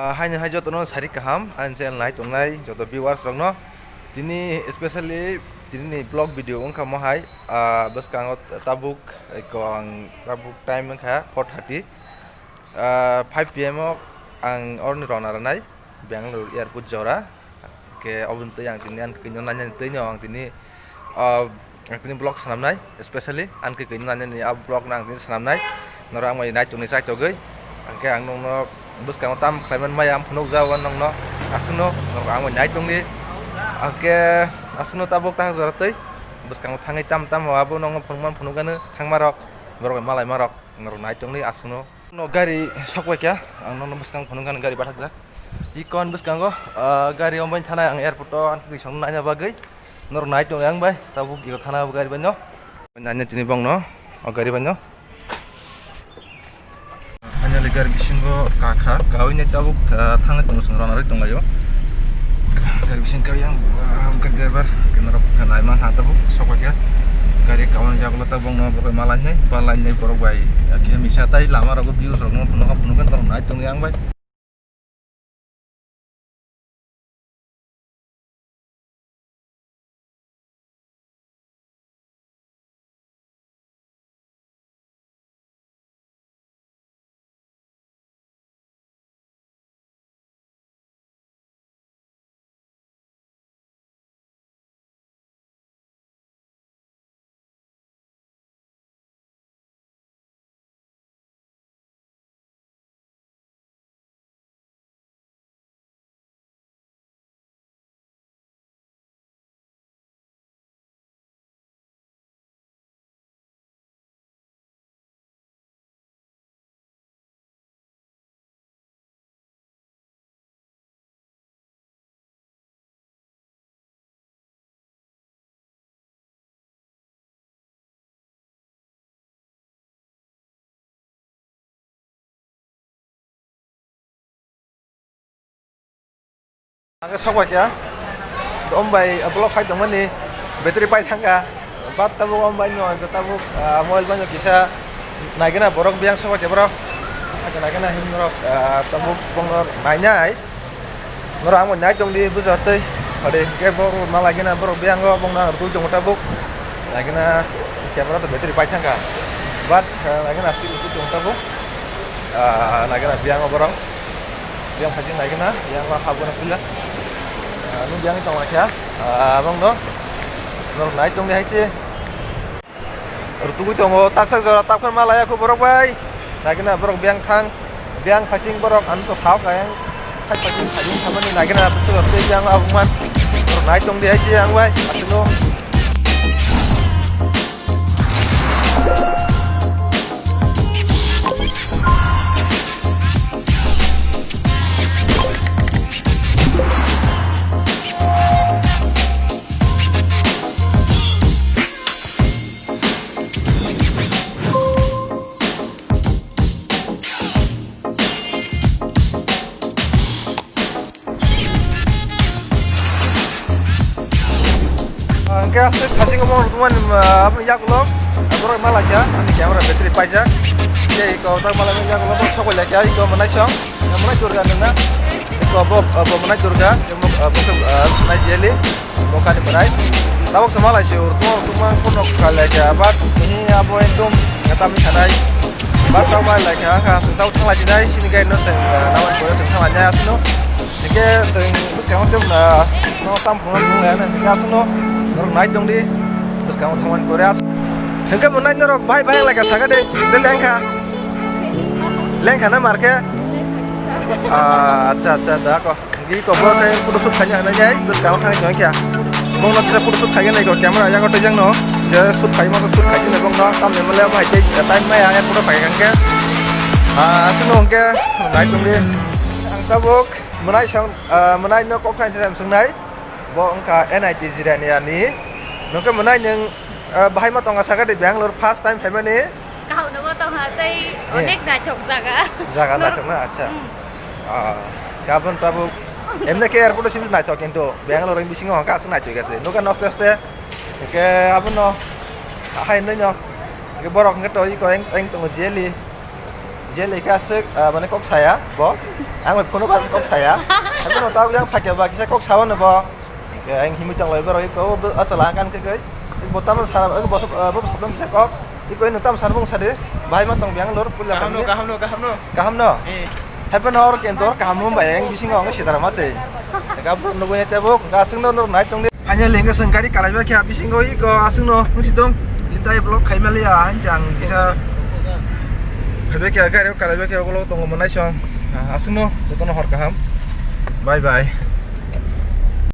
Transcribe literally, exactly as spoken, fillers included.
Ah, haino hai jotono sari kaham, ani channel nai tongnai joto viewers rokno. Tini specially tini ni vlog video wngkha mo hai, ah, bwskango tabuk, eh, ko ang tabuk time wngkha four thirty. Ah, five P M o ang oroni rona ranai Bangalore airport jora. Ke oboni twi ang tini ani kwino nanya twi no ang tini, ah, ang tini vlog swnamnai, specially ani kwino nanya ni ah vlog no ang tini swnamnai. Norok ang bai nai tongni chai togwi. Angke ang nokno bwskango tam khlaiman maya ang phunukjao nokno. Aswkno norok ang bai nai tongdi. Angke aswkno tabuk tahak jora twi bwskango thangwi tam tam abo nokno phunukman phunukgano thangmarok. Borok bai malaimarok norok nai tongdi aswkno. No gari sokbai kha, ang nono bwskango phunukgano gari bathakjak. Ikon bwskango, ah, gari ombai thanai ang airport o ang twi song naina bagwi. Norok nai tong yang bai, tabuk iko thana gari bai no. Nanya tini bong no, o gari bai no. Finally gari bisingo kakha, kawi nai tabuk, ah, thangwi tongo chwng rona rwi tonglaio. Gari bising kawi yang, ah, gari driver, khe norok nai man ha tabuk, sokbai khe. Gari kawan jagulo tabuk no, bokai malai nai, balai nai borok bai, ah, khe misa tai lama rogo views rok no phunukha phunukha norok nai tong yang bai. Ang sok bai kha. Om bai vlog khai tongmani battery pai thangkha. Bat tabuk om bai no tabuk, ah, mobile bai no kisa naigena borok biyang sok bai kha borok. Naigena hin borok, ah, tabuk bongno nainai. Norok ang bai nai tongdi bwsartwi. Ode hwnkhe borok ma lagina borok biyango bongno ang rwtwi tongo tabuk. Lagina camera to battery pai thangkha. But, ah, lagina still rwtwi tongo tabuk. Ah, lagina biyango borok. Biyang phaiching lagina, biyango habgana puila. Ah, nung biyangni tongma kha. Ah, bongno. Norok nai tongdi hai se. Rutugwi tongo, taksa jora tapkar ma laya kho borok bai. Naikhe na borok biyang thang, biyang phasing borok, ano to sao kayang. Sai phasing phasing thamani naikhe na bwswk tei biyang abukman. Borok nai tongdi hai se ang bai, aswkno. Hwnkhe aswk thaching omo rwmani, ah, aboni yagulo borok ma laikha ani camera battery paijak. Tei iko tak malaimani yagulo bo sokoi laikha, iko mwnai song, mwnai Durga nungna. Iko bo, bo mwnai Durga, iko bo, ah, bo khe, ah, mwnai Jeli. Bo kani bwrai. Tabuk se malai se urkuma urkuma kono khalai khe abar tini abo ekdom neta mi sanai. Bar tau malai khe ang kha tau thanglai jinai sini gai no teng nawan kore teng thanglai jai asno. Hingke teng bwskango tei no tam phungo phungo ya na hingke asno norok nai tong di bwskango thanglai kore as. Hingke bo nai norok bhai bhai lai kha saka de de lengkha. Lengkha na marke? Ah, acha acha da ko. Iko bo khe photo shoot khaina hinwi jai, bwskango thangwi tongkha. Bongno kisa photo shoot khaigani iko camera yago twijangno. Je shoot khaima khe shoot khaijani bongno, tamni mole bai tei time maya ya photo khaikha khe. Ah, aswkno hwnkhe nai tongdi. Ang tabuk mwnai song, ah, mwnai no kok khaina thai swngnai. Bo wngkha N I T Jirania ni. Nokhe mwnai nwng, ah, bahai ma tonga sakha de Bangalore first time phaimani. Kaham no tong ha tei onek naithok jaga. Jaga naithok na, acha. Hmm. Ah, gabon tabuk emne ke airport simi naithok kintu Bangalore ni bisingo hongka aswk naithok ase. Nuka noste noste. Ke abono hai nai no. Ke borok nge to iko eng eng tongo jeli. Je lekha aswk, ah, mane kok saya bo. Ang bai phone o kok saya. Haikhe no tabuk yang phakya ba kisa kok sawa no bo. Ke ang himui tong lai borok ko asala kan ke kai. Bo tamo sara bo bo problem kisa kok. Iko ino tam sara bung sade. Bahai ma tong Bangalore puila kaham no, kaham no, kaham no. Kaham no. Eh. Haikhe no or ken dor kaham mo bai ang bisingo ang sidara ma se. Ka bro no bai te bo ka sing no no nai tong. Hanya lengka sengkari kalaiba khe bisingo iko aswkno wngsi tong. Lintai block khaima liya hanchang kisa. Khaiba khe gari kalaiba khe ulo tongo monai song. Aswkno jotono hor kaham. Bye bye.